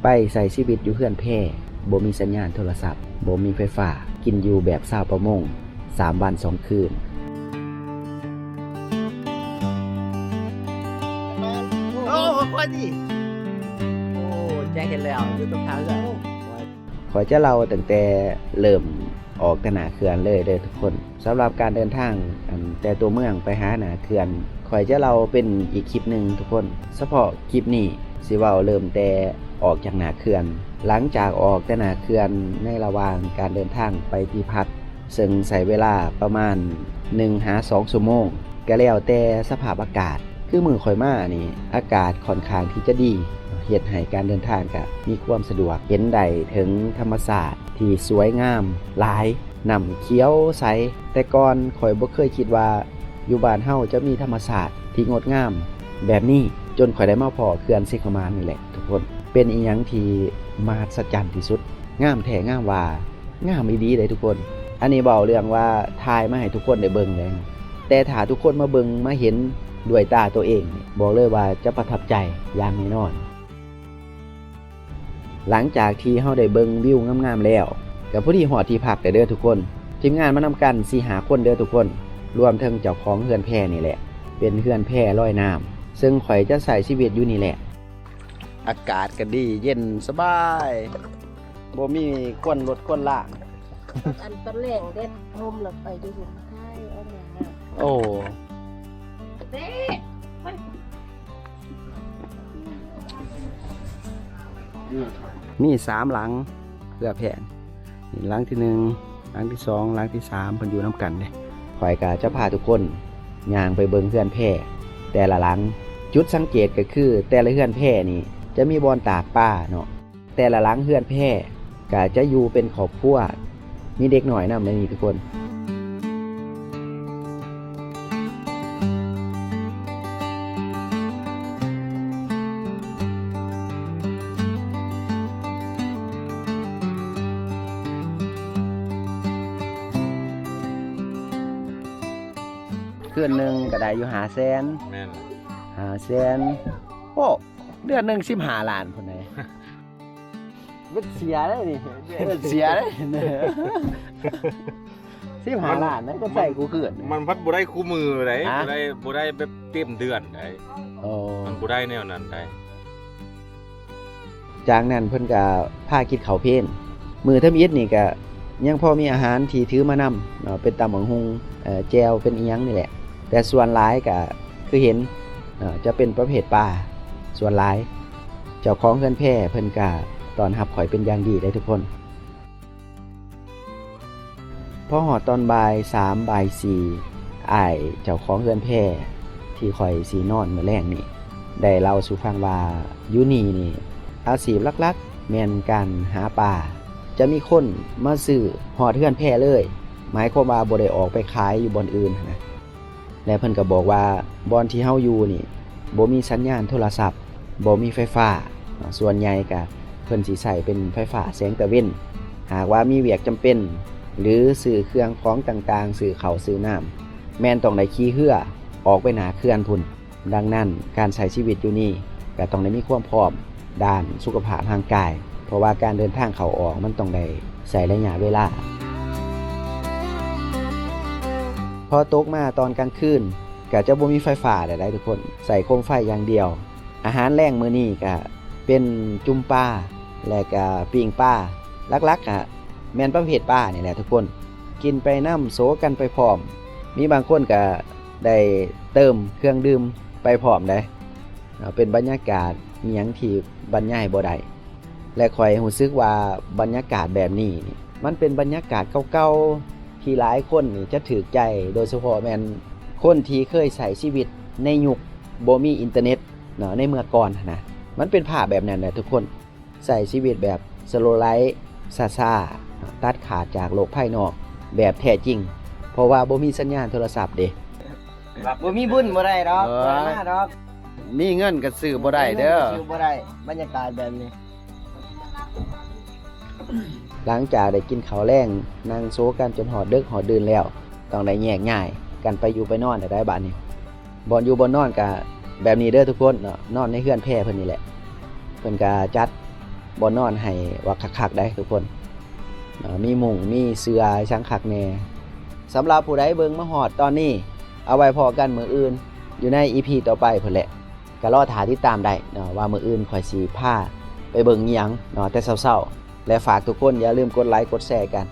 ໄປໃຊ້ຊີວິດຢູ່ເຮືອນແພ ບໍ່ມີສັນຍານໂທລະສັບ, ບໍ່ມີໄຟຟ້າ, ກິນຢູ່ແບບຊາວປະມົງ ສາມວັນສອງຄືນ. ໂອ້ ຄ່ອຍດີ ໂອ້ ແຈ້ງເຫັນແລ້ວ ຢູ່ຕົງຂ້າງເຮືອນ. ຂ້ອຍຈະເລົ່າຕັ້ງແຕ່ເລີ່ມອອກແຕ່ໜ້າເຂື່ອນເລີຍເດີທຸກຄົນ. ສຳລັບການເດີນທາງ ອັນ ແຕ່ຕົວເມືອງໄປຫາໜ້າເຂື່ອນ ຂ້ອຍຈະເລົ່າເປັນອີກຄລິບໜຶ່ງທຸກຄົນ. ສະເພາະຄລິບນີ້ຊິເວົ້າເລີ່ມແຕ່ອອກຈາກໜ້າເຂື່ອນ. ຫຼັງຈາກອອກແຕ່ໜ້າເຂື່ອນ ໃນລະຫວ່າງການເດີນທາງໄປທີ່ພັກ ເຊິ່ງໃຊ້ເວລາປະມານໜຶ່ງຫາສອງຊົ່ວໂມງ ກະແລ້ວແຕ່ສະພາບອາກາດ. ຄືມື້ຂ້ອຍມານີ້ ອາກາດຂ້ອນຂ້າງທີ່ຈະດີ ເຮັດໃຫ້ການເດີນທາງກະມີຄວາມສະດວກ, ເຫັນໄດ້ເຖິງທຳມະຊາດທີ່ສວຍງາມຫຼາຍ, ນ້ຳຂຽວໃສ. ແຕ່ກ່ອນຂ້ອຍບໍ່ເຄີຍຄິດວ່າຢູ່ບ້ານເຮົາຈະມີທຳມະຊາດທີ່ງົດງາມແບບນີ້, ຈົນຂ້ອຍໄດ້ມາພໍ້ເຂື່ອນເຊກະໝານນີ້ແຫຼະທຸກຄົນ. ເປັນອີ່ຫຍັງທີ່ມະຫັດສະຈັນທີ່ສຸດ, ງາມແທ້ງາມວ່າ. ງາມອີ່ຫຼີເດ້ທຸກຄົນ. ອັນນີ້ເວົ້າເລື່ອງວ່າຖ່າຍມາໃຫ້ທຸກຄົນໄດ້ເບິ່ງແລ້ວ, ແຕ່ຖ້າທຸກຄົນມາເບິ່ງມາເຫັນດ້ວຍຕາຕົວເອງນີ້ ບອກເລີຍວ່າຈະປະທັບໃຈຢ່າງແນ່ນອນ. ຫຼັງຈາກທີ່ເຮົາໄດ້ເບິ່ງວິວງາມໆແລ້ວ ກະພໍດີຮອດທີ່ພັກແລ້ວເດີທຸກຄົນ. ທີມງານມານຳກັນສີ່ຫ້າຄົນເດີທຸກຄົນ, ລວມເຖິງເຈົ້າຂອງເຮືອນແພນີ້ແຫຼະ. ເປັນເຮືອນແພລອຍນ້ຳ ເຊິ່ງຂ້ອຍຈະໃຊ້ຊີວິດຢູ່ນີ້ແຫຼະ. ອາກາດກະດີ ເຢັນສະບາຍ. ບໍ່ມີຄວັນລົດຄວັນລາງ. ອັນຕອນແລງແດດຮົ່ມແລ້ວໄປຢູ່ຫຸ້ນ ຖ່າຍເອົາແມ່ນະ. ໂອ້ ເດ້ ມີສາມຫຼັງເພື່ອແພນ. ນີ້ຫຼັງທີໜຶ່ງ, ຫຼັງທີສອງ, ຫຼັງທີສາມ ເພິ່ນຢູ່ນຳກັນເດ້. ຂ້ອຍກະຈະພາທຸກຄົນຍ່າງໄປເບິ່ງເຮືອນແພແຕ່ລະຫຼັງ. ຈຸດສັງເກດກະຄືແຕ່ລະເຮືອນແພນີ້ຈະມີບ່ອນຕາກປາເນາະ. ແຕ່ລະຫຼັງເຮືອນແພກະຈະຢູ່ເປັນຄອບຄົວ, ມີເດັກນ້ອຍນຳໃນນີ້ທຸກຄົນ. ຄືນໜຶ່ງກະໄດ້ຢູ່ຫ້າແສນ. ແມ່ນ. ຫ້າແສນ. ໂອ້ ເດືອນໜຶ່ງສິບຫ້າລ້ານພຸ້ນເດ. ເປັນເສຍເດ້ນີ້ ເປັນເສຍເດ້. ສິບຫ້າລ້ານນະ ກໍໃຊ້ກູເກີນ. ມັນພັດບໍ່ໄດ້ຄູ່ມື້ໃດ. ຮະ? ບໍ່ໄດ້ ບໍ່ໄດ້ແບບເຕັມເດືອນໃດ. ອໍ ມັນບໍ່ໄດ້ແນວນັ້ນໃດ. ຈາກນັ້ນເພິ່ນກໍພາກິນເຂົ້າເພນ. ມື້ທຳອິດນີ້ກໍຍັງພໍມີອາຫານທີ່ຖືມານຳເນາະ ເປັນຕຳບັກຫຸ່ງ ເອີ ແຈ່ວ ເປັນອີ່ຫຍັງນີ້ແຫຼະ. ແຕ່ສ່ວນຫຼາຍກໍຄືເຫັນ ເອີ ຈະເປັນປະເພດປາສ່ວນຫຼາຍ. ເຈົ້າຂອງເຮືອນແພເພິ່ນກະຕ້ອນຮັບຂ້ອຍເປັນຢ່າງດີເດ້ທຸກຄົນ. ພໍຮອດຕອນບ່າຍສາມ ບ່າຍສີ່ ອ້າຍເຈົ້າຂອງເຮືອນແພທີ່ຂ້ອຍຊິນອນມື້ແລງນີ້ ໄດ້ເລົ່າສູ່ຟັງວ່າ ຢູ່ນີ້ນີ້ ອາຊີບຫຼັກໆແມ່ນການຫາປາ. ຈະມີຄົນມາຊື້ຮອດເຮືອນແພເລີຍ, ໝາຍຄວາມວ່າບໍ່ໄດ້ອອກໄປຂາຍຢູ່ບ່ອນອື່ນຫັ້ນນະ. ແລະ ເພິ່ນກໍບອກວ່າບ່ອນທີ່ເຮົາຢູ່ນີ້ ບໍ່ມີສັນຍານໂທລະສັບ, ບໍ່ມີໄຟຟ້າ. ສ່ວນໃຫຍ່ກະເພິ່ນຊິໃຊ້ເປັນໄຟຟ້າແສງຕາເວັນ. ຫາກວ່າມີວຽກຈຳເປັນ ຫຼື ຊື້ເຄື່ອງຂອງຕ່າງໆ, ຊື້ເຂົ້າຊື້ນ້ຳ, ແມ່ນຕ້ອງໄດ້ຂີ່ເຮືອອອກໄປໜ້າເຂື່ອນພຸ້ນ. ດັ່ງນັ້ນ ການໃຊ້ຊີວິດຢູ່ນີ້ກະຕ້ອງໄດ້ມີຄວາມພ້ອມ ດ້ານສຸຂະພາບຮ່າງກາຍ, ເພາະວ່າການເດີນທາງເຂົ້າອອກມັນຕ້ອງໄດ້ໃຊ້ໄລຍະເວລາ. ພໍຕົກມາຕອນກາງຄືນ ກະຈະບໍ່ມີໄຟຟ້າແລ້ວໃດ໋ທຸກຄົນ, ໃຊ້ໂຄມໄຟຢ່າງດຽວ. ອາຫານແລງມື້ນີ້ກະເປັນຈຸ່ມປາ ແລະກະປີ້ງປາ, ຫຼັກໆກະແມ່ນປະເພດປານີ້ແຫຼະທຸກຄົນ. ກິນໄປນຳ ໂສກັນໄປພ້ອມ, ມີບາງຄົນກະໄດ້ເຕີມເຄື່ອງດື່ມໄປພ້ອມໃດ໋. ເປັນບັນຍາກາດອີ່ຫຍັງທີ່ບັນຍາຍບໍ່ໄດ້ ແລະ ຂ້ອຍຮູ້ສຶກວ່າບັນຍາກາດແບບນີ້ນີ້ ມັນເປັນບັນຍາກາດເກົ່າໆ ທີ່ຫຼາຍຄົນນີ້ຈະຖືກໃຈ, ໂດຍສະເພາະແມ່ນຄົນທີ່ເຄີຍໃຊ້ຊີວິດໃນຍຸກບໍ່ມີອິນເຕີເນັດເນາະ ໃນເມື່ອກ່ອນຫັ້ນນະ. ມັນເປັນພາບແບບນັ້ນແຫຼະທຸກຄົນ. ໃຊ້ຊີວິດແບບ slow life ຊ້າໆ ຕັດຂາດຈາກໂລກພາຍນອກແບບແທ້ຈິງ, ເພາະວ່າບໍ່ມີສັນຍານໂທລະສັບເດ້. ບໍ່ມີບຸນບໍ່ໄດ້ດອກ ເອີ ບໍ່ໄດ້ມາດອກ. ມີເງິນກໍຊື້ບໍ່ໄດ້ເດີ ຊື້ບໍ່ໄດ້ ບັນຍາກາດແບບນີ້. ຫຼັງຈາກໄດ້ກິນເຂົ້າແລງ ນັ່ງໂຊກັນຈົນຮອດເດິກຮອດດື່ນແລ້ວ ຕ້ອງໄດ້ແຍກຍ້າຍກັນໄປຢູ່ໄປນອນແລ້ວໃດ໋ບາດນີ້. ບ່ອນຢູ່ບ່ອນນອນກະແບບນີ້ເດີທຸກຄົນເນາະ, ນອນໃນເຮືອນແພເພິ່ນນີ້ແຫຼະ. ເພິ່ນກະຈັດ ບ່ອນນອນໃຫ້ວ່າຄັກໆໄດ໋ທຸກຄົນເນາະ ມີມຸ້ງມີເສື່ອຫຍັງຄັກແນ່. ສຳລັບຜູ້ໃດເບິ່ງມາຮອດຕອນນີ້ ເອົາໄວ້ພໍ້ກັນມື້ອື່ນ ຢູ່ໃນອີພີຕໍ່ໄປພຸ້ນແຫຼະ. ກໍລໍຖ້າຕິດຕາມໄດ້ເນາະ ວ່າມື້ອື່ນຂ້ອຍຊິພາໄປເບິ່ງອີ່ຫຍັງເນາະ ແຕ່ເຊົ້າໆ ແລະ ຝາກທຸກຄົນຢ່າລືມກົດໄລກົດແຊກັນ